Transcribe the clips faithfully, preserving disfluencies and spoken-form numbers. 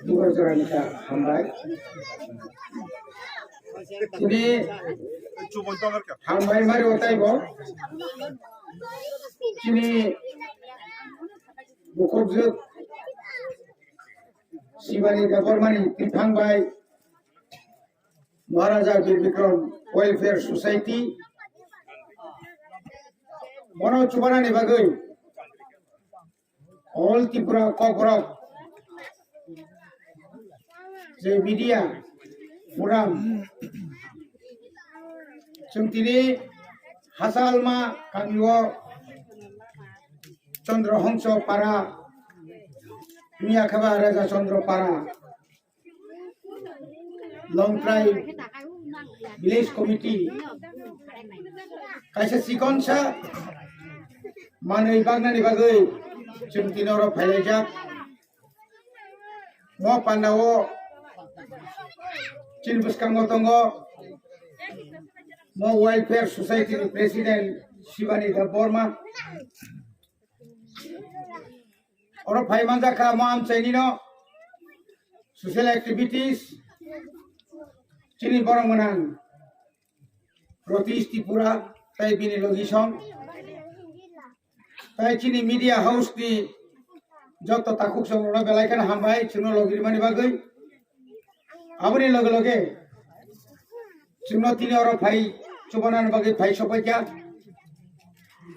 Dugar jora ni ta hambai. Tini hambai mari o taibo. Tini bukhukjwk Shivani Debbarmani tithang bai Maharaja Bir Bikram Welfare Society bono chubanani bagwi All Tripura Kokborok je media forum chwng tini Hasalma kamio Chandra Hongso para, miya khaba Raja Chandra para, Longtrai Village Committee kaisa chikonsa manwi bagnani bagwi chwng tini oro phailaijak. Mo pandao chini bwskango tongo mo Welfare Society ni President Shivani Debbarma. Oro phai manjak kha mo amchaini no social activities chini borok mwnang Ratish Tripura tai bini logisong tai chini media house ni joto takhuk song rok belai kheno hambai chwngno logi rimani bagwi. Aboni loge loge chwngno tini oro phai chubanani bagwi phai sokpaikha.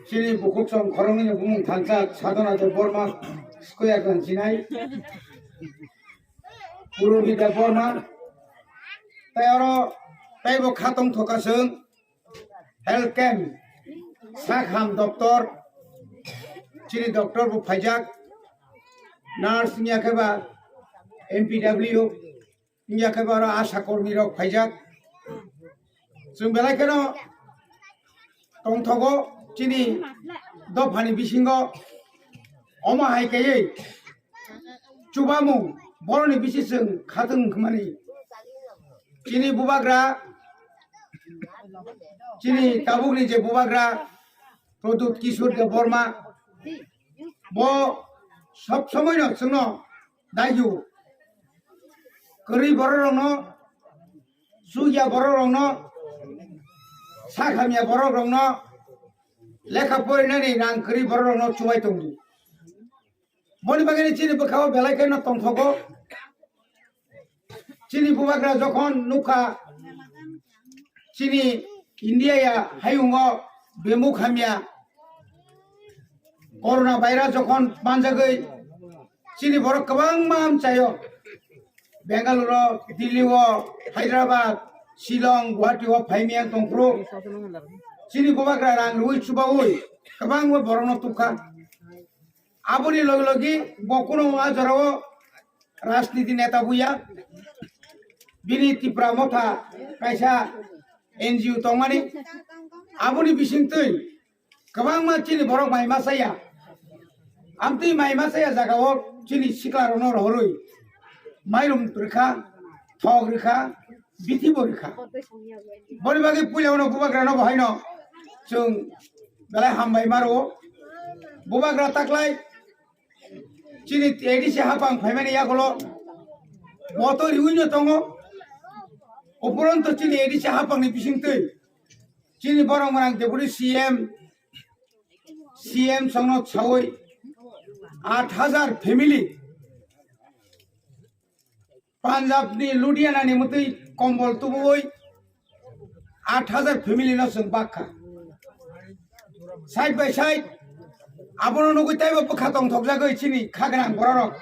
Chini bukhuk song khoroknwini bumung thansa Sadhana Debbarma square dan sinai. Purbi Debbarma. Tai oro taibo khatong thoka chwng health camp sakham doctor chini doctor bo phaijak. Nurse wngya khe ba M P W wngya khe ba oro asha kormi rok phaijak. Chwng belai kheno tongthogo chini dophani bisingo omo hai kaiwi chubamung boroni bisi chwng khatwng hwnmani. Chini bubagra, chini tabukni je bubagra Pradyut Kishore Debbarma, bo sob somoino chwngno daihu. Kwrwi bororokno, chukya bororokno, sakhamya bororokno, lekha porinani rang kwrwi bororokno chubai tongdi. Boni bagwi chini bwkhao belai kheno tongthogo. Chini bubagra jokhon nukha chini India ya hayungo bemuk hamya corona virus jokhon manjagwi chini borok kwbangma amchaio Bengaluru, Delhi o, Hyderabad, Shillong, Guwahati o phaimya tongphuru. Chini bubagra rang rwi chubawi kwbangma borokno tukha. Aboni logi logi bo kuno a jorao rajniti neta buya. Bini Tipra Motha kaisa N G O tongmani. Aboni bisingtwi kwbangma chini borok mai masaya. Amtwi mai masaya jagao chini siklarokno rohorwi mairum rwkha, thok rwkha, bithi bo rwkha. Boni bagwi puila uno bubagrano bo haino chwng belai hambai maro. Bubagra taklai chini A D C hapang phaimani yagulo boto riwino tongo. Upuronto chini A D C hapangni bisingtwi chini borok mwnang deputy C M, C M songno sawi aat hajar family Punjab ni Ludhiana ni mutwi kombol tubuwi aat hajar family no chwng bakha. Side by side abono nugwi taibo bwkha tongthokjagwi chini khagrang bororok.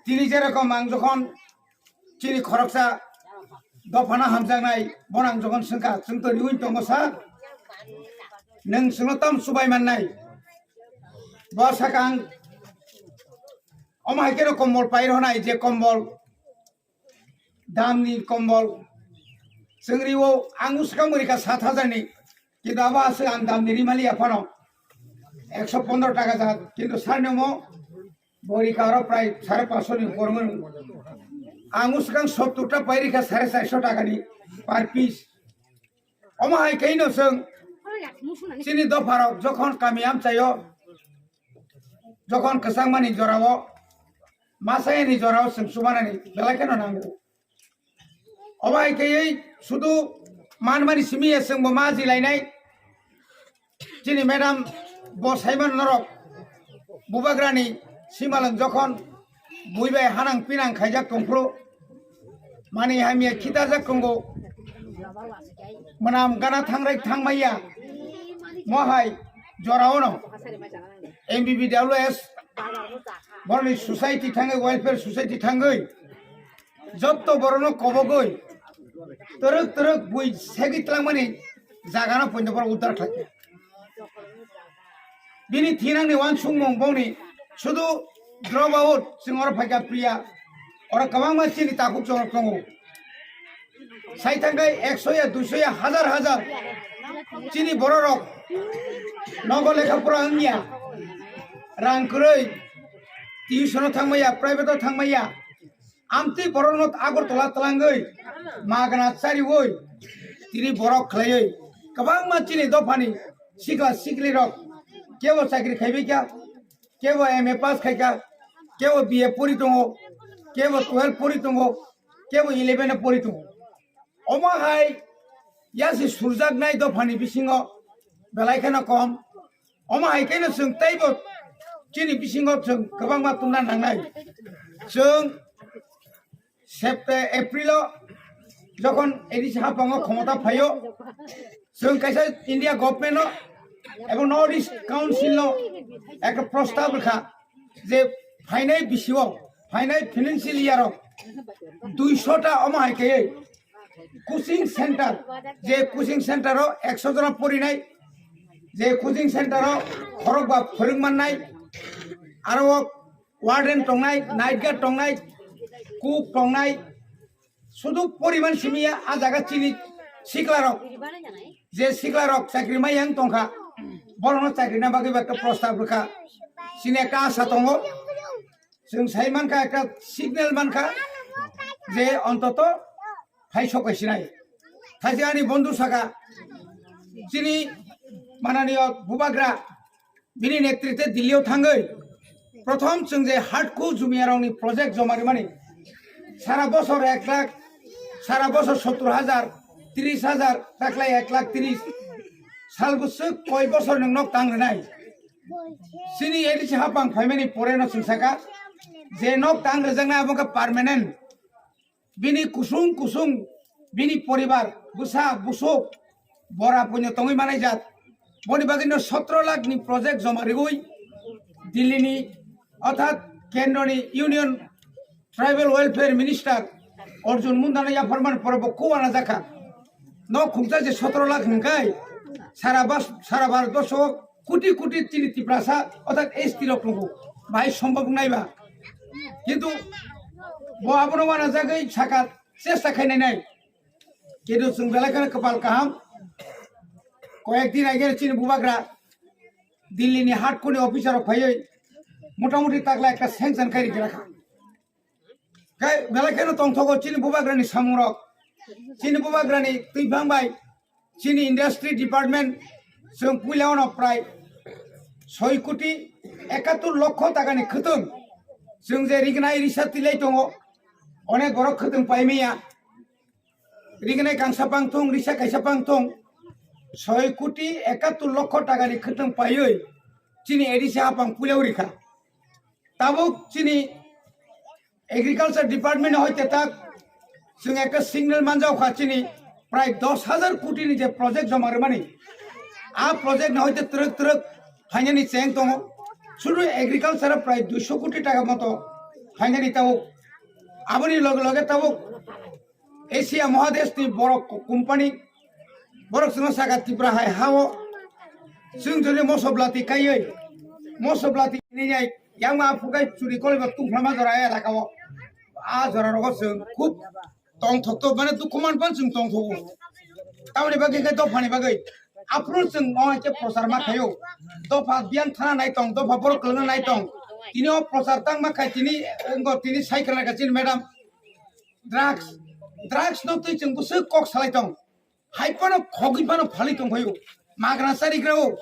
Tini jerokom ang jokhon chini khoroksa dophano hamjaknai bono ang jokhon swngkha, chwng to riwi tongo sa, nwng chwngno tam chubai mannai. Bo sakang Omo hai khe kombol pai rwnai, je kombol damni kombol chwng riwo, ang swkang bo rikha sat hajar ni, kintu abo aswk ang damni rimaliya phano ekso pondro taka jat, kintu sarni omo bo rikha aro prai sare pansho ni upor mano. Ang swkang sottor ta pai rikha sare charso taka ni per piece. Omo hai khe no chwng chini dopharok jokhon kami amchaio, jokhon kwchangmani jorao masayani jorao chwng chubanani belai kheno nango. Obo hai khe sudu manmani simi ya chwngbo ma jilainai. Chini madam bo saiman norok bubagrani simalwng jokhon bui bai hanang pinang khaijak tongphuru mani hamya khitajak tongo. Mwnam gana thangrai thangmaiya mohai joraono M B B W S borni society thangwi welfare society thangwi jotto borokno kobogwi twrwk twrwk bui segwi tlangmani jagano poito borok uddar khlai. Bini thinangni uansukmung bongni sudu drop out chwng oro phaikha priya. Oro kwbangma chini takhuk chongrok tongo. Sai thangkhai ekso ya, duiso ya, hazar hazar chini bororok nogo lekha pora wngya, rang kwrwi tuition-o thangmaya, private-o thangmaya. Amtwi borokno Agartala twlangwi magna chariwi tini borok khlaiwi kwbangma chini dophani sikla siklirok kebo chakri khaibaikha, kebo M A pass khaikha, kebo B A pori tongo, kebo twelve pori tongo, kebo eleven pori tongo. Omo hai yasi surjaknai dophani bisingo belai kheno kom. Omo hai kheno chwng teibo chini bisingo chwng kwbangma tungna nangnai. Chwng Sept-, April-o jokhon A D C haphango khomota phaio, chwng kaisa India government-o ebo North East Council-no ekta prostab rwkha je phainai bisio, phainai financial year-o duiso ta omo hai khe coaching center, je coaching center-o ekso jona porinai, je coaching center-o khorokba phwrwng mannai, aro warden tongnai, night guard tongnai, cook tongnai, sudu poriman simiya a jaga chini siklarok, je siklarok chakri mai yang tongkha, borokno chakri na bagwi ba ekta prostab rwkha, chini ekta asa tongo. Chwng sai mankha, ekta signal mankha je ontoto phai sok sinai. Thaise ani bondhu saka, chini mananiyo bubagra bini netrite Delhi-o thangwi prothom chwng je hardcore jumiyarokni project joma rimani, sara bosor ek lakh, sara bosor sottur hajar, tris hajar, taklai ek lakh tris, sal bwswk koi bosor nwng nok tang rwnai. Chini A D C hapang phaimani pore no chwng saka je nok tang rwjaknai abo khe permanent. Bini kusung kusung bini poribar, bwsa, busuk, bora puino tongwi manai jat. Boni bagwino sotro lakh ni project joma riwi Delhi ni, orthat kendro ni Union Tribal Welfare Minister Arjun Munda no yapharman pore bo kuwana jakha. No khungsa je sotro lakh hwnkai sara bas-, sara Bharat borso koti koti chini Tiprasa orthat S T rok tongo, bahai sombhob wngnai ba. Kintu bo abono uanajagwi saka chesta khainai nai. Kintu chwng belai kheno kwpal kaham, koyek din age chini bubagra Delhi ni hardcore ni officer rok phaiwi motamuti takla ekta sanction khai rikha kha. Khe belai kheno tongthogo chini bubagrani samungrok. Chini bubagrani twiphang bai chini industry department chwng puila ono prai soi koti ekattor lokho takani khwtwng chwng je rignai risa twilai tongo, onek borok khwtwng paimaya. Rignai kangsa pangthung, risa kaisa pangthung, soi koti ekattor lokho takani khwtwng paiwi chini A D C hapang puila rikha. Tabuk chini Agriculture Department ni hoite tak chwng ekta signal manjao kha chini prai dos hajar koti ni je project joma rwmani. A project ni hoite twrwk twrwk phainani cheng tongo. Sudu agriculture prai duiso koti taka moto phainani tabuk. Aboni loge loge tabuk Asia Mahadesh ni borok company, borok chwngno saka Tripura hai hao chwng jodi moso blati kaiwi, moso blati ninai yangma aphukai churi koliba tungphlama jora ya rakao. A jora rogo chwng khub tongthok to mane dukhu man pan chwng tongthogo. Tamoni bagwi khe dophani bagwi aphuru chwng mo hai khe prochar ma khaio. Dopha biyan thana nai tong, dopha borok kwlwngna nai tong. Tini o prochar tang ma khai tini, wngkha tini cycle nai kha chini madam. Drugs, drugs no twi chwng bwswk kok salai tong. Hai phano khogwi phano phalwi tong phaio. Magna charigrao.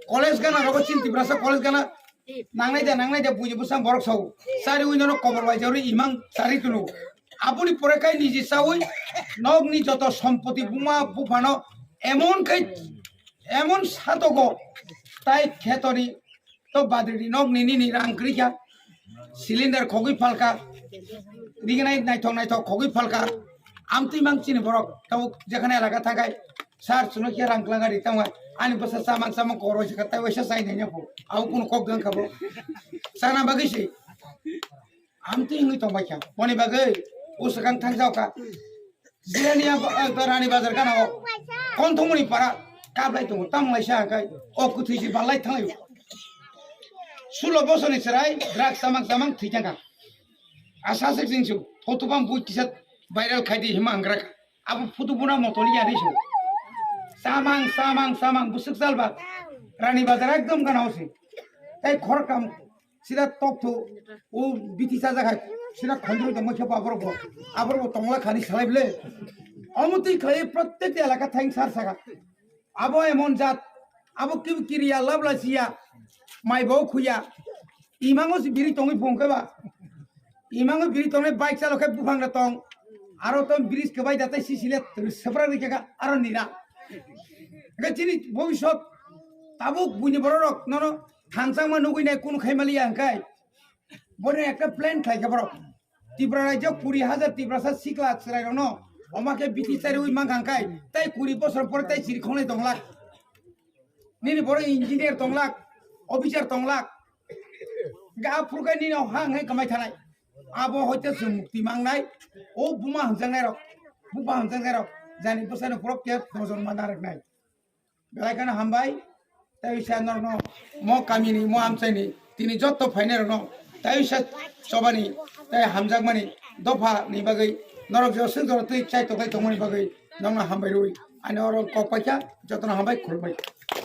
College gana rogo chini Tiprasa college gana Nangnai da, nangnai da, buini bwsang borok sao. Sari ui nono kobor bai jorwi imang sari tunu. Aboni pore kai niji saui nokni joto sompoti buma buphano emon kai, emon satogo tai khetoni to badri nok nini ni rang krikha. Cylinder khogwi phalka. Rignai naithok naithok khogwi phalka. Amtwi mang chini borok tabuk jekhane elaka thakai. Sir, chwngno khe rang klanga ri tamo. Ani bwsa chamang chamang koro se khatai waisa chai nai nyapo. Abo kuno kok dang khabo. Chana bagwi se. Amtwi wngwi tongbai kha. Boni bagwi o swkang thang jao kha. Jirania ba-, ba Rani Bazar gana o. Konthomoni para kablai tongo. Tamo lai sa kai. O kwthwi si balai thanglai. Sulo bosoni chwrai drugs chamang chamang thwi thang kha. Asa sik jing su. Photo bam bui kisa viral khai di hima angra kha. Abo photo buna motoli ya ri su. Samang, samang, samang, busuk salba. Rani Bazar ekdom gana hosi. Tai khorkam sida tok thu, o biti sa jaga, sida khondroi tongma khe aboro bo. Aboro bo tongla khani salai ble. Omo twi khlai prottek elaka thaing sar saka. Abo emon jat, abo kibu kiriya, labla siya, mai bo khuya. Imango si biri tongwi phung khe ba. Imango biri tongnai bike chalo khe buphang da tong. Aro tong bridge kwbai da tai sisile sepra ri kha aro nira. Ga chini bhobishot tabuk buini bororok nono thangsangma nugwi nai kunu khai maliya hwnkhe. Bono ekta plan khlai kha borok. Tripura rajyo kuri hajar Tiprasa sikla chwrairokno oma khe biti chariwi mankha hwnkhe tai kuri bosor pore tai chiri khongnai tonglak. Nini borok engineer tonglak, officer tonglak. Ga phurkhe nini o ha hwnwi kwmai thanai. Abo hoite chwng mukti mangnai. O buma hwnjaknairok, buba hwnjaknairok. Jani bwsano borok khe dojon ma narwknai. Belai kheno hambai. Tai wisa norokno mo kamini, mo amchaini tini jotto phainairokno tai wisa chobani, tai hamjakmani dopha ni bagwi norok joswk jora twi chai toklai tongmani bagwi nokno hambai rwi. Ani oro kok paikha, jotono hambai, khulumbai.